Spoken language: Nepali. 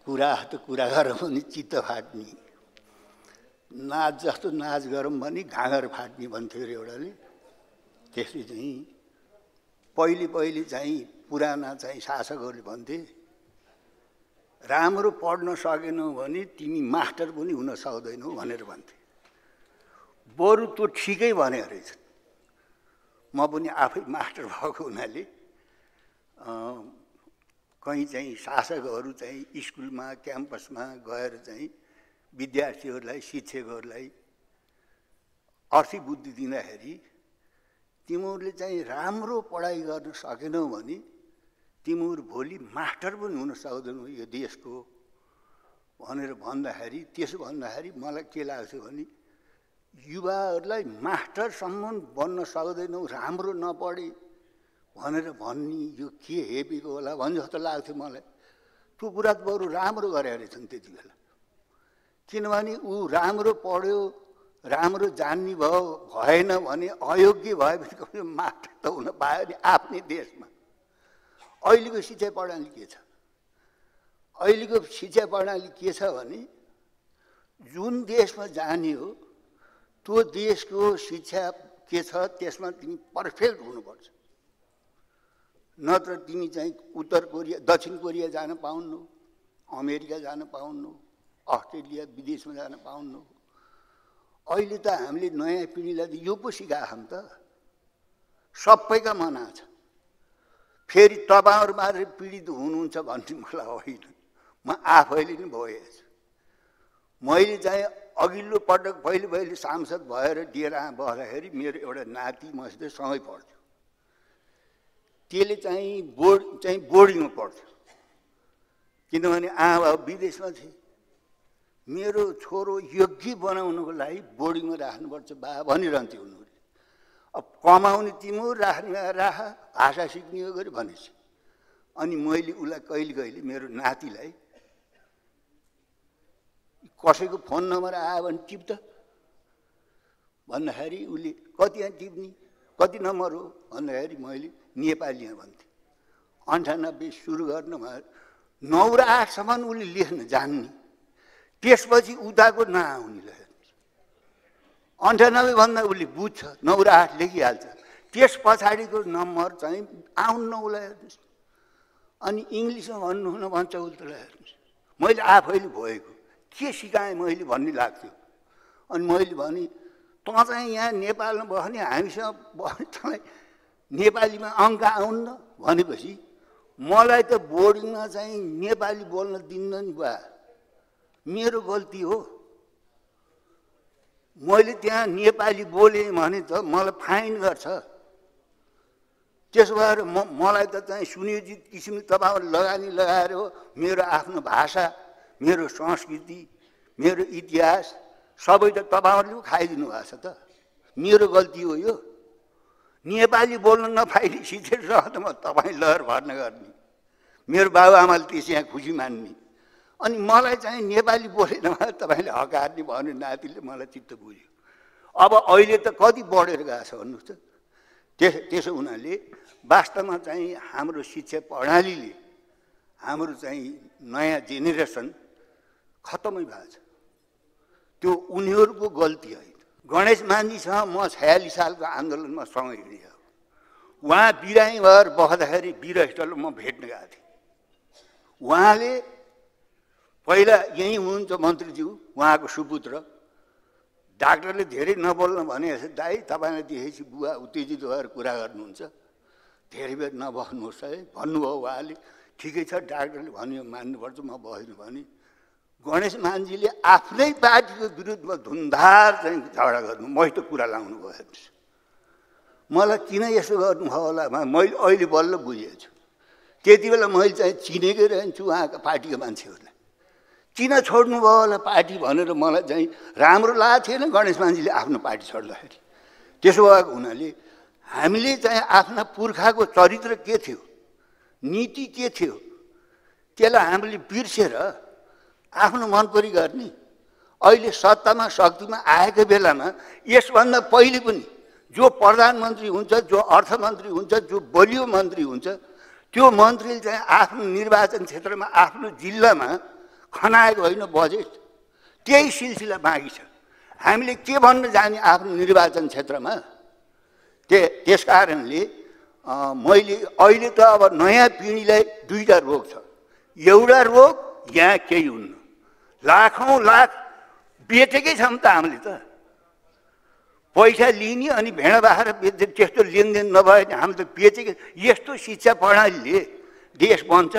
कुरा गरौँ भने चित्त फाट्ने, नाच जस्तो नाच गरौँ भने घाँगर फाट्ने भन्थ्यो अरे एउटाले। त्यसले चाहिँ पहिले चाहिँ पुराना चाहिँ शासकहरूले भन्थे, राम्रो पढ्न सकेनौ भने तिमी मास्टर पनि हुन सक्दैनौ भनेर भन्थे। बरु त्यो ठिकै भने रहेछ। म पनि आफै मास्टर भएको हुनाले कहीँ चाहिँ शासकहरू चाहिँ स्कुलमा क्याम्पसमा गएर चाहिँ विद्यार्थीहरूलाई शिक्षकहरूलाई अर्थी बुद्धि दिँदाखेरि तिमीहरूले चाहिँ राम्रो पढाइ गर्न सकेनौ भने तिमीहरू भोलि मास्टर पनि हुन सक्दैनौ यो देशको भनेर भन्दाखेरि, त्यसो भन्दाखेरि मलाई के लाग्थ्यो भने युवाहरूलाई मास्टरसम्म बन्न सक्दैनौ राम्रो नपढे भनेर भन्ने यो के हेपेको होला भन्ने जस्तो लाग्थ्यो मलाई। त्यो कुरा त बरु राम्रो गरेका रहेछन् त्यति बेला। किनभने ऊ राम्रो पढ्यो, राम्रो जान्ने भएन भने, अयोग्य भयो भने मास्टर त हुन पायो नि आफ्नै देशमा। अहिलेको शिक्षा प्रणाली के छ? अहिलेको शिक्षा प्रणाली के छ भने जुन देशमा जाने हो त्यो देशको शिक्षा के छ त्यसमा तिमी पर्फेक्ट हुनुपर्छ। नत्र तिमी चाहिँ उत्तर कोरिया, दक्षिण कोरिया जान पाउन्नौ, अमेरिका जान पाउन्नौ, अस्ट्रेलिया विदेशमा जान पाउन्नौ। अहिले त हामीले नयाँ पिँढीलाई त यो पो सिकाएका छौँ त, सबैका मना छ। फेरि तपाईँहरू मात्रै पीडित हुनुहुन्छ भन्ने मलाई होइन, म आफैले नै भएछु। मैले चाहिँ अघिल्लो पटक पहिले सांसद भएर डेरामा बस्दाखेरि मेरो एउटा नाति मसित सँगै पढ्थ्यो। त्यसले चाहिँ बोर्डिङमा पढ्थ्यो, किनभने आमा विदेशमा थिए। मेरो छोरो योग्य बनाउनको लागि बोर्डिङमा राख्नुपर्छ बा भनिरहन्थ्यो उनीहरूले। अब कमाउने तिम्रो राख्ने राख, भाषा सिक्ने हो गरी भनेपछि। अनि मैले उसलाई कहिले मेरो नातिलाई कसैको फोन नम्बर आयो भने टिप त भन्दाखेरि उसले कति टिप्ने, कति नम्बर हो भन्दाखेरि मैले नेपालीमा भन्थेँ। 98 सुरु गर्नु भयो, 9 र 8 सम्म उसले लेख्न जान्ने, त्यसपछि उताको नआउनेलाई 98 भन्दा उसले बुझ्छ, 9 र 8 लेखिहाल्छ। त्यस पछाडिको नम्बर चाहिँ आउन्न उसलाई हेर्नुहोस्। अनि इङ्ग्लिसमा भन्नुहुन भन्छ उसलाई हेर्नुहोस्। मैले आफैले भएको के सिकाएँ मैले भन्ने लाग्थ्यो। अनि मैले भने त चाहिँ यहाँ नेपालमा बस्ने, हामीसँग बस्ने, तँलाई नेपालीमा अङ्क आउन्न भनेपछि मलाई त बोर्डिङमा चाहिँ नेपाली बोल्न दिन्न नि बा, मेरो गल्ती हो। मैले त्यहाँ नेपाली बोलेँ भने त मलाई फाइन गर्छ। त्यसो भएर मलाई त चाहिँ सुनियोजित किसिमले तपाईँहरू लगानी लगाएर हो मेरो आफ्नो भाषा, मेरो संस्कृति, मेरो इतिहास सबै त तपाईँहरूले खाइदिनु भएको छ त, मेरो गल्ती हो यो। नेपाली बोल्न नपाइने शिक्षक त म तपाईँ लहर भर्ना गर्ने, मेरो बाबुआमाले त्यसै यहाँ खुसी मान्ने। अनि मलाई चाहिँ नेपाली बोलेन भने तपाईँले हकार्ने भन्यो नातिले, मलाई चित्त बुझ्यो। अब अहिले त कति बढेर गएको छ भन्नुहोस् त। त्यसो हुनाले वास्तवमा चाहिँ हाम्रो शिक्षा प्रणालीले हाम्रो चाहिँ नयाँ जेनेरेसन खत्तमै भएको छ। त्यो उनीहरूको गल्ती होइन। गणेश मान्जीसँग म 46 सालको आन्दोलनमा सँगै हिँडेँ। उहाँ बिरामी भएर बस्दाखेरि वीर स्टलमा म भेट्न गएको थिएँ। उहाँले पहिला यहीँ हुनुहुन्छ मन्त्रीज्यू, उहाँको सुपुत्र, डाक्टरले धेरै नबोल्न भने दाइ तपाईँलाई देखेपछि बुवा उत्तेजित भएर कुरा गर्नुहुन्छ, धेरै बेर नबस्नुहोस् है भन्नुभयो। उहाँले ठिकै छ डाक्टरले भन्यो मान्नुपर्छ, म बस्नु भने गणेश मान्जीले आफ्नै पार्टीको विरुद्धमा धुमधार चाहिँ झगडा गर्नु, मैले त कुरा लाउनु भयो। हेर्नुहोस् मलाई किन यसो गर्नुभयो होला मैले अहिले बल्ल बुझेछु। त्यति बेला मैले चाहिँ चिनेकै रहन्छु उहाँका पार्टीका मान्छेहरूलाई। किन छोड्नुभयो होला पार्टी भनेर मलाई चाहिँ राम्रो लागेको थिएन गणेश मान्जीले आफ्नो पार्टी छोड्दाखेरि। त्यसो भएको हुनाले हामीले चाहिँ आफ्ना पुर्खाको चरित्र के थियो, नीति के थियो, त्यसलाई हामीले बिर्सेर आफ्नो मनपरी गर्ने। अहिले सत्तामा शक्तिमा आएको बेलामा यसभन्दा पहिले पनि जो प्रधानमन्त्री हुन्छ, जो अर्थमन्त्री हुन्छ, जो बलियो मन्त्री हुन्छ, त्यो मन्त्रीले चाहिँ आफ्नो निर्वाचन क्षेत्रमा आफ्नो जिल्लामा खनाएको होइन बजेट, त्यही सिलसिला बाँकी छ। हामीले के भन्न जाने आफ्नो निर्वाचन क्षेत्रमा, त्यस कारणले मैले अहिले त अब नयाँ पिँढीलाई दुईटा रोग छ। एउटा रोग यहाँ केही हुन्न, लाखौँ लाख बेचेकै छौँ त हामीले त, पैसा लिने अनि भेडा बाख्रा बेच्ने त्यस्तो लेनदेन नभए हामी त बेचेकै। यस्तो शिक्षा प्रणालीले देश बन्छ?